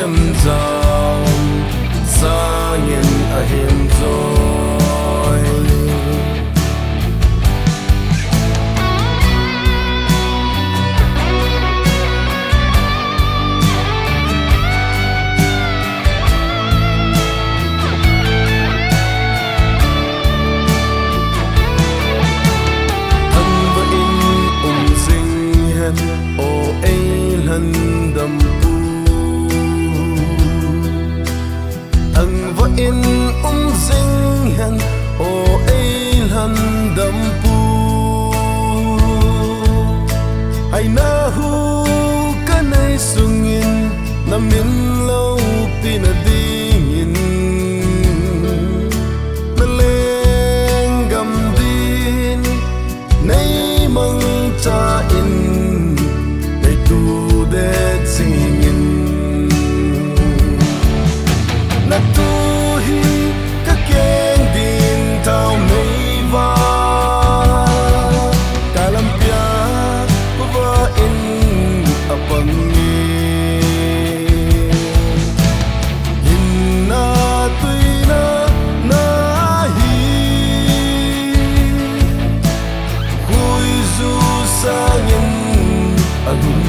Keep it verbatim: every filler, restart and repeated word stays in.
Em jam sangin ahin joi. Thangvah in um jing hen, o ei lhandampu. Thangvah in um jing hen, o ei lhandampu. Haina hu kanei sungin, na min loupina dingin, na lenggam din nei mangcha in, nei tudet jingin. Na tu hi kakeng din thaomei va, kalampi a khovah in apang e. Hinna tuina na hi, huiju sangin alum